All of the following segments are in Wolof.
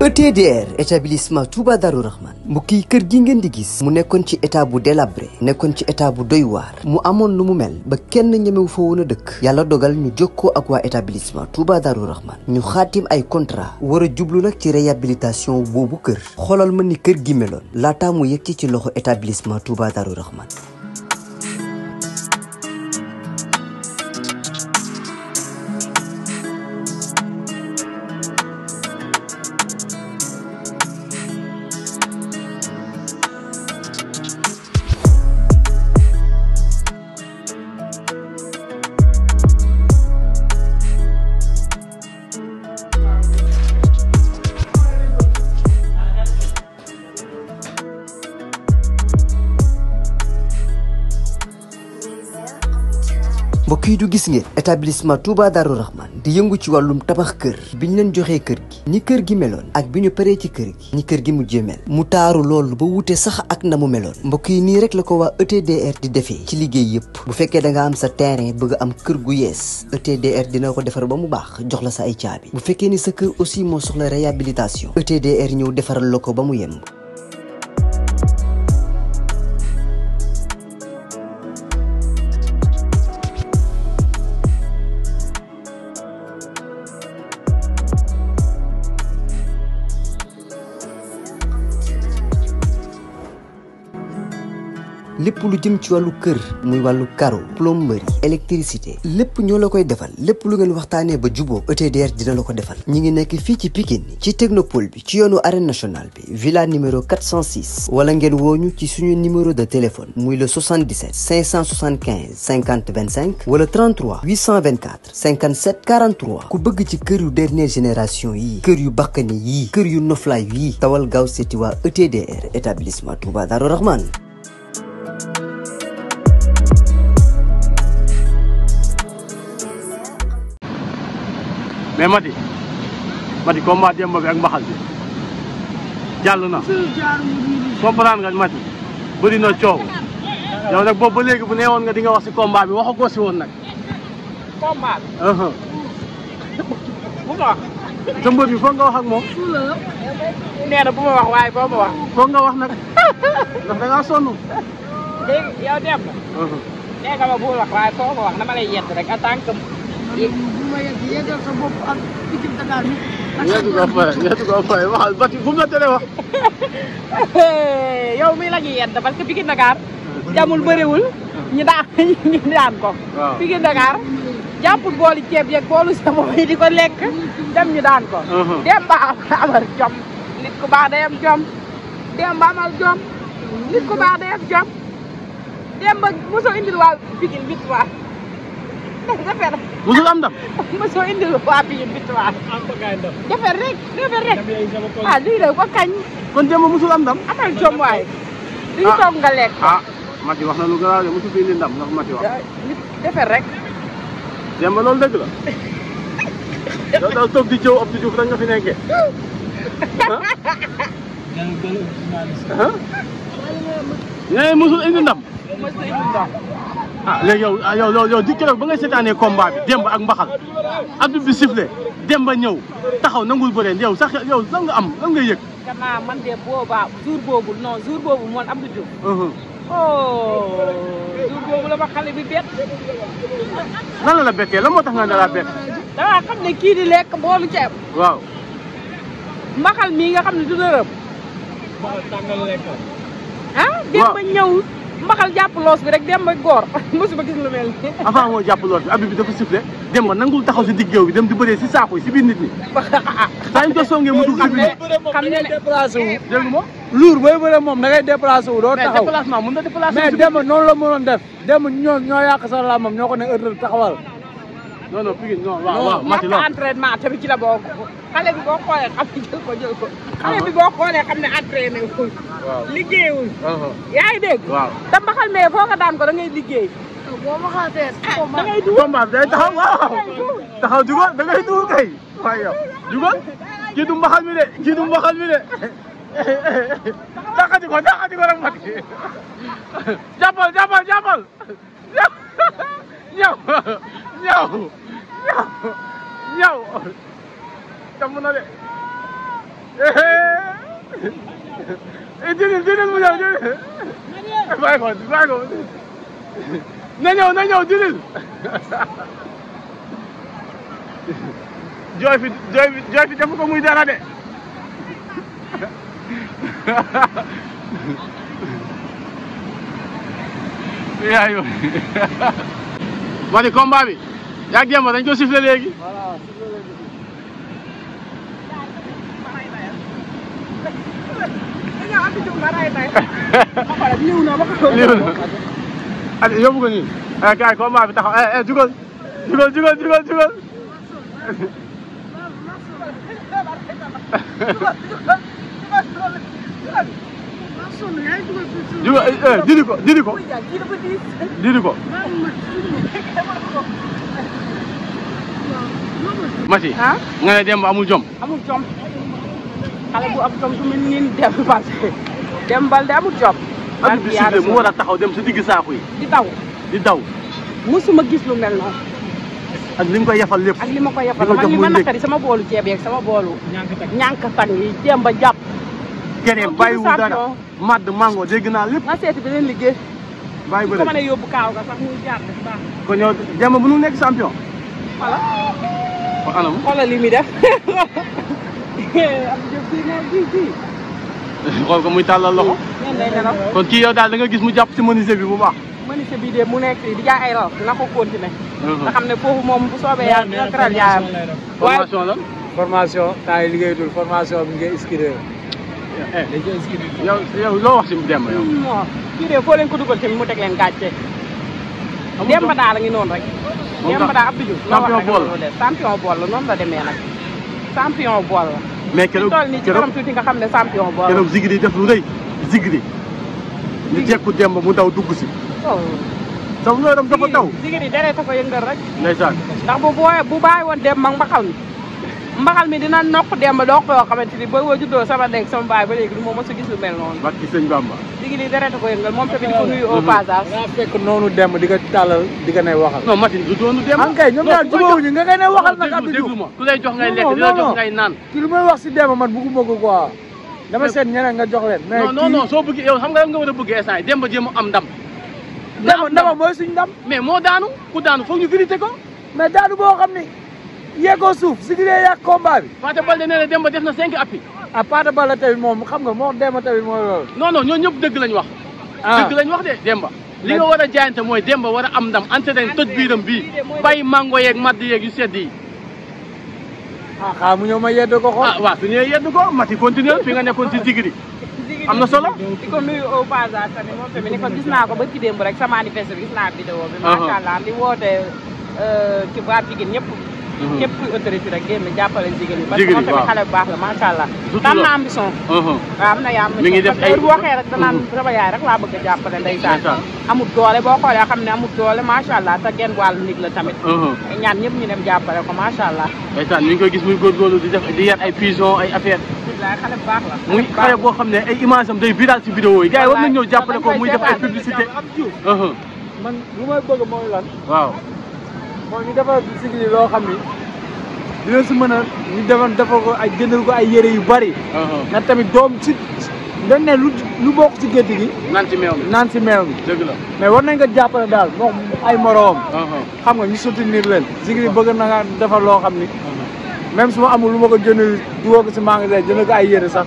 ETDR établissement Touba Darou Rahman mbokk yi kër gi ngeen di gis mu nekkoon ci état bu délabré nekkoon ci état bu doy waar mu amoon lu mu mel ba kenn ñemewu fa woon a dëkk yàlla dogal ñu jokkoo ak waa établissement Touba Darou Rahman ñu xaatim ay contrat war a jublu nag ci réhabilitation boobu kër xoolal ma ni kër gi meloon laataa mu yegg ci loxo établissement Touba Darou Rahman. mbokk yi du gis ngeen établissement Touba Darou Rahman di yëngu ci wàllum tabax kër biñ leen joxee kër gi ni kër gi meloon ak bi ñu paree ci kër gi ni kër gi mujjee mel mu taaru loolu ba wute sax ak na mu meloon mbokk yi nii rek la ko waa ETDR di defee ci liggéey yëpp bu fekkee da nga am sa terrain bëgg am kër gu yees ETDR dina ko defar ba mu baax jox la sa ay caabi bu fekkee ni sa kër aussi moo soxla réhabilitation ETDR ñëw defaral la ko ba mu yemb. lépp lu jëm ci wàllu kër muy wàllu carreau plomberie électricité lépp ñoo la koy defal lépp lu ngeen waxtaanee ba juboo ETDR dina la ko defal ñi ngi nekk fii ci Pikine ci technopole bi ci yoonu arène nationale bi villa numéro 406 wala ngeen wooñu ci suñu numéro de téléphone muy le 77 575 50 25 wala 33 824 57 43 ku bëgg ci kër yu dernière génération yii kër yu bakkane yii kër yu noflaay yii tawal gaaw seeti waa ETDR établissement Touba Darou Rahman. mais Maty combat Demba bi ak mbaxal bi jàll na comprendre nga Maty bëri na coow yow nag boobu ba léegi bu nee woon nga di nga wax si combat bi waxu ko si woon nag. combat bi. bu ma wax. sa mbër bi foog nga wax ak moom. nee na bu ma wax waaye foo ma wax. foog nga wax nag ndax da ngaa sonn. léegi yow Demba. nee nga ma bu wax waaye foo ma wax dama lay yedd rek en tant que. yéegal sa bopp ak Pikine Dakar bi. ñeetu ko fay waxal Maty fu mu la tere wax. yow mii la ñuy yedd parce que Pikine Dakar jamul bëriwul ñu daan ko. waaw Pikine Dakar jàppul boolu ceeb yeeg boolu sama yi di ko lekk dem ñu daan ko. Demba amal jom nit ku baax day am jom Demba amal jom nit ku baax day am jom Demba mosoo indil waa Pikine victoire. musul am ndam. mosoo indil waa Pikine victoire. defar rek defar rek. ah lii de ko kañ. kon Demba musul am ndam. amal jom waay. li ñu toog nga lekk. Maty wax na lu garaaw de musul fi indi ndam ndax Maty wax. nit defar rek. Demba loolu dëgg la. yow daal toog di jëw ab di Diouf rek nga fi nekkee. ah. musul indi ndam. musul indi ndam. léegi yow di keroog ba ngay seetaanee combat bi Demba ak mbaxal arbitre bi sifflé Demba ñëw taxaw nangul bëree yow sax yow lan nga am lan nga yëg. gannaaw man de boobaa jour boobu moom Abdou Diouf. jour boobu la ma xale bi bett. lan la bekkee lan moo tax nga ne la bett. dama xam ne kii di lekk boolu ceeb. waaw. mbaxal mii nga xam ne du dërëm. mbaxal tàngal lekk. Demba ñëw. mbaxal jàpp loos bi rek Demba góor mosuma gis lu mel nii. avant moo jàpp loos bi arbitre bi dafa sifflé Demba nangul taxaw si digg géew bi dem di bëree si saako yi si biir nit ñi. saa ñu ko songee mu dugg si biir. xam ne déplacé wu. dégg nga luur booy bëre moom da ngay déplacé wu doo taxaw. mais déplacement mën na déplacé. mais Demba noonu la mënoon def Demba ñoo yàq sa lamam ñoo ko ne heure taxawal. non Pikine non waaw Maty non entraînement tamit ci la bokk. xale bi boo xoolee xam ne jël ko. xale bi boo xoolee xam ne entraîné wul. waaw liggéeyul. yaa ngi dégg. waaw te mbaxal mais foo nga daan ko da ngay liggéey. boo ma xaatee da ngay dugg combat bi day taxaw waaw taxaw dugal da ngay dugg kay waaye yow dugal kii du mbaxal mi de kii du mbaxal mi de taxati ko rek Maty jàppal ñaw jàmm na de Didil mu ñëw Didil bàyyi ko na ñëw Didil jooy fi def ko muy dara de yaa yo Maty combat bi yaa ngi Demba dañ ko sifflé léegi. voilà sifflé léegi. yóbbu ko nii kay combat bi taxaw jugal didi ko Maty nga ne Demba amul jom xale bu am jom su mel ni Demba Demba de amul jom ak bi sifflé mu war a taxaw dem sa digg saaku yi di daw musuma gis lu mel noonu ak li nga koy yafal lépp ak li ma koy yafal man li ma naqari sama boolu ceeb yeeg sama boolu ñànk tang yi Demba jàpp keneen bàyyiwul dara madd mango dégg naa lépp na seeti beneen liggéey bàyyi ko mën a yóbbu kaaw ga sax muy jaar def baax kon yow Demba mënul nekk champion voilà kon anam xoolal li muy def am jëf si ne ji xool ko muy tàllal loxo kon kii yow daal da nga gis mu jàpp si menuisier bi bu baax menuisier bi de mu nekk di jaay ay raw dina ko continuer nga xam ne foofu moom bu soobee yàlla dina teral yaayam formation la formation temps yi liggéeyatul formation bi ngay inscrire dañ koy inscrire yow loo wax si Demba yow moo kii de foo leen ko dugal tamit mu teg leen gàcce Demba daal a ngi noonu rek Demba daal Abdou Diouf champion bool la champion bool la noonu la demee nag champion bool la mais keroog toll nii ci kanam tuuti nga xam ne champion bool la keroog Zigri def lu rëy Zigri ñu jekku Demba mu daw dugg si sax loolu dem dafa daw Zigri deree ta ko yëngal rek ndeysaan ndax bu bàyyi woon Demba mbaxal mi dina nokk Demba dox yoo xamante ni ba woo juddoo sama deg sama baay ba léegi du ma mos a gis lu mel noonu barki sëñ Bamba Zigri deree ta ko yëngal moom tamit di ko nuyu au passage nga fekk noonu Demba di ko tàllal di ko ne waxal non Maty du doonu Demba an kay ñoom daal jubóowuñu nga koy ne waxal nag Abdou Diouf déglu ma ku lay jox ngay lekk di la jox ngay naan ci lu may wax si Demba man bëgguma ko quoi dama seet ñeneen nga jox leen mais non soo bëggee yow xam nga nga war a bëgg instant yi Demba jéem am ndam Demba mooy suñu ndam mais moo daanu ku daanu foog ñu vérité ko mais daanu boo xam ni yeggoo suuf si giree yàgg combat bi Pathé Baldé nee na Demba def na 5 appui ah Pathé Baldé tamit moom xam nga moo Demba tamit mooy loolu non ñoo ñëpp dëgg lañ wax dëgg lañ wax de Demba li nga war a jaayante mooy Demba war a am ndam entraîné toj biiram bii bàyyi mango yeeg madd yeeg yu sedd yi xaa mu ñëw ma yedd ko xool waaw su ñëwee yedd ko Maty continuer fi nga nekkoon si Zigri am na solo di ko nuyu au passage tamit moom tamit ni ko gis naa ko ba ci démb rek sa manifeste bi gis naa vidéo bi macha allah di woote ci waa Pikine ñëpp képp kuy autorité rek génn jàppale jigéen ñi parce que moom tamit xale bu baax la macha allah am na ambition waaw am na yaa mi ngi def ay bu waxee rek danaan sama yaay rek laa bëgg a jàppale ndeysaan amul doole boo xoolee xam ne amul doole macha allah te genn wàllu nit la tamit ñaan ñëpp ñu dem jàppale ko macha allah ndeysaan ñu ngi koy gis muy góorgóorlu di yar ay pigeon ay affaire xale bu baax la muy xale boo xam ne ay image am day viral si vidéo yi gars yi war nañ ñëw jàppale ko muy def ay publicité man lu may bëgg mooy lan waaw mooy ñu defal Zigri loo xam ni dina si mën a ñu defal ko ay jëndal ko ay yére yu bari na tamit doom si dañ ne lu bokk ci gétt gi naan si meew mi dëgg la mais war nañ ko jàppale daal moom ay moroom xam nga ñu soutenir leen Zigri bëgg na nga defar loo xam ni même su ma amul lu ma ko jënd dugal ko si magasin jënd ko ay yére sax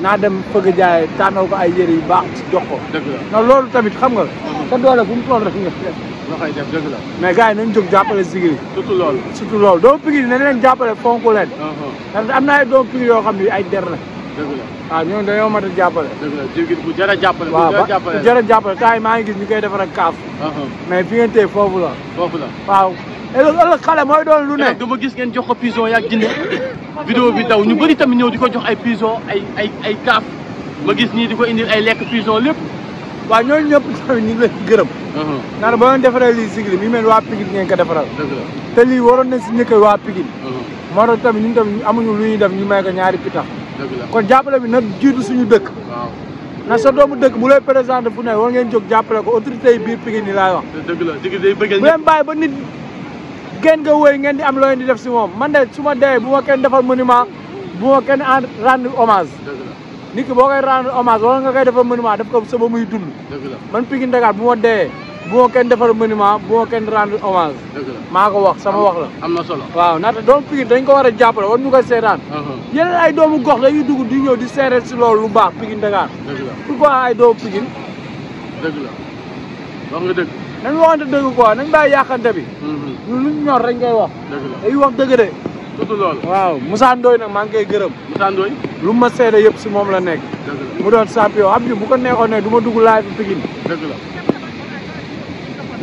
naa dem fëgg jaay tànnal ko ay yére yu baax ci jox ko dëgg la non loolu tamit xam nga te doole bu mu toll rek nga koy def dëgg la mais gars yi nañ jóg jàppale Zigri surtout loolu doomu Pikine nañ leen jàppale fonk leen parce que am na ay doomu Pikine yoo xam ne ay der la dëgg la waaw ñooñu dañoo mat a jàppale dëgg la Zigri bu jar a jàppale waaw bu jar a jàppale temps yi maa ngi gis ñu koy defar ak kaaf mais fi ngeen téye foofu la waaw ëllëg xale mooy doon lu ne dama gis ngeen jox ko pigeon yaag jinne vidéo bi daw ñu bëri tamit ñëw di ko jox ay pigeon ay kaaf ma gis ñii di ko indil ay lekk pigeon lépp waaw ñooñu ñëpp tamit ñu ngi leen gërëm ndax ba ngeen defaree lii Zigri mi mel waa Pikine ngeen ko defaral te lii waroon nañ si njëkk waa Pikine moo tax tamit ñun tamit amuñu lu ñuy def ñu may ko ñaari pitax kon jàppale bi nag jiitu suñu dëkk na sa doomu dëkk bu lay présenté fu ne war ngeen jóg jàppale ko autorité yi biir Pikine yi laay wax dëgg la Zigri day bëggal bu leen bàyyi ba nit ngeen nga wëy ngeen di am loo leen di def si moom man de su ma dee bu ma kenn defal monument bu ma kenn rendre hommage. nit ki boo koy rendre hommage wala nga koy defal monument def ko sa ba muy dund. man Pikine Dakar bu ma dee bu ma kenn defal monument bu ma kenn rendre hommage. maa ko wax sama wax la. am na solo waaw naata doomu Pikine dañ ko war a jàppale war ñu koy seetaan. yeneen ay doomu gox dañuy dugg di ñëw di seereet si loolu lu baax Pikine Dakar. pourquoi ay doomu Pikine. dëgg la wax nga dëgg. nañ waxante dëgg quoi nañ bàyyi yàqante bi. ñun luñ ñor rek ngay wax. dëgg la day wax dëgg de. tudd loolu. waaw Moussa Ndoye nag maa ngi koy gërëm. Moussa Ndoye. lu ma seede yëpp si moom la nekk. dëgg la mu doon champion xam nga bu ko neexoon ne du ma dugg live bi Pikine. dëgg la.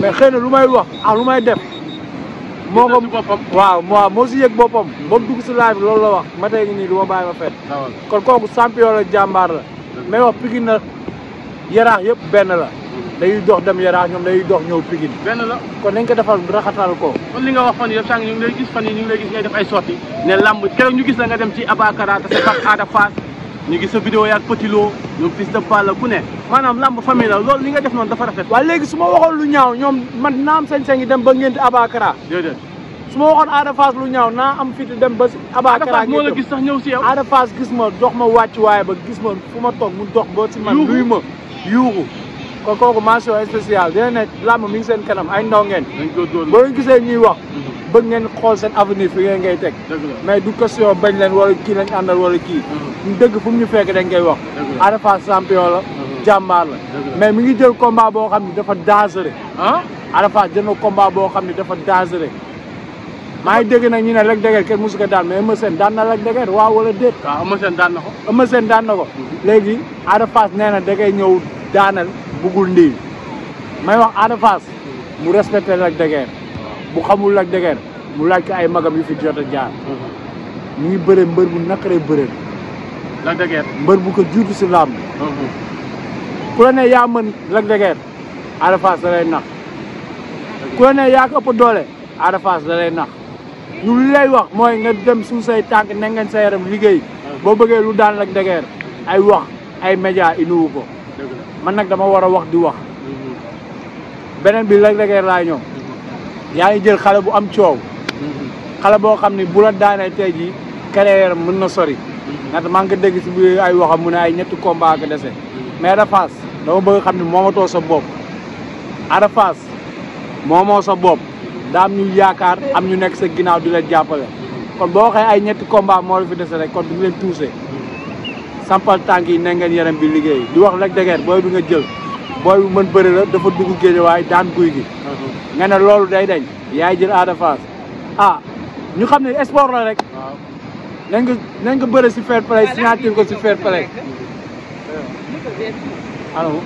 mais xëy na lu may wax ak lu may def. moo ko boppam. waaw moo si yëg boppam. ba mu dugg si live bi loolu la wax ma tey nii du ma bàyyi ma fet. kon kooku champion la jàmbaar la. mais wax Pikine na yaraax yëpp benn la. dañuy dox dem yaraax ñoom dañuy dox ñëw Pikine. benn la kon nañ ko defal raxatal ko. kon li nga wax fan yii yëpp sànq ñu ngi lay gis fan yii ñu ngi lay gis ngay def ay sorties ne lamb keroog ñu gis la nga dem ci Abakara te sa Ada Fass ñu gis sa vidéo yaag Petit Lo ñoom fils de Balla ku ne maanaam lamb famille la loolu li nga def noonu dafa rafet. waaw léegi su ma waxoon lu ñaaw ñoom man naa am sañ-sañ yi dem ba ngénte Abakara. déedéet su ma waxoon Ada Fass lu ñaaw naa am fit dem ba si Abakara. Ada Fass moo la gis sax ñëw si yow. Ada Fass gis ma dox ma wàcc waaye ba gis ma fu ma toog mu dox boo si man. luy ma yuuxu kon kooku mention spéciale dina ne làmb mi ngi seen kanam ay ndaw ngeen. boo leen gisee ñuy wax. bëgg ngeen xool seen avenir fi ngeen ngay teg. mais du question bañ leen wala kii lañ àndal wala kii. ñu dëgg fu mu ñu fekk dañ koy wax. Ada Fass champion la. jàmbaar la. mais mi ngi jël combat boo xam ne dafa dangereux. Ada Fass jël na combat boo xam ne dafa dangereux. maa ngi dégg nag ñu ne Lac de Guiers kenn mosu ko daan mais Eumeu Sène daan na Lac de Guiers waaw wala déet. waaw Eumeu Sène daan na ko. Eumeu Sène daan na ko. léegi Ada Fass nee na da ngay ñëw daanal bugul ndiil may wax Ada Fass mu respecté Lac de Guiers bu xamul Lac de Guiers mu laaj ko ay magam yu fi jot a jaar. ñu ngi bëre mbër bu naqaree bëre. Lac de Guiers mbër bu ko juutu si làmb. ku la ne yaa mën Lac de Guiers Ada Fass da lay nax. ku la ne yaa ko ëpp doole Ada Fass da lay nax. ñu li lay wax mooy nga dem suuf say tànk ne ngeen sa yaram liggéey boo bëggee lu daan Lac de Guiers ay wax ay média inuwu ko man nag dama war a wax di wax beneen bi Lac de Guiers laa ñëw yaa ngi jël xale bu am coow xale boo xam ne bu la daanee tey jii carrière mën na sori ndaxte maa ngi ko dégg si biir ay waxam mu ne ay ñetti combat ak dese mais Ada Fass dama bëgg xam ne moomatoo sa bopp Ada Fass moomoo sa bopp daa am ñu yaakaar am ñu nekk sa ginnaaw di leen jàppale kon boo waxee ay ñetti combat moo la fi dese rek kon du leen tuuse sampal tànk yi ne ngeen yaram bi liggéey di wax Lac de Guiers booy bi nga jël booy bu mën bëri la dafa dugg géej waaye daan guy gi nga ne loolu day dañ yaay jël Ada Fass ñu xam ne sport la rek nañ ko bëri si fair play signature ko si fair play alors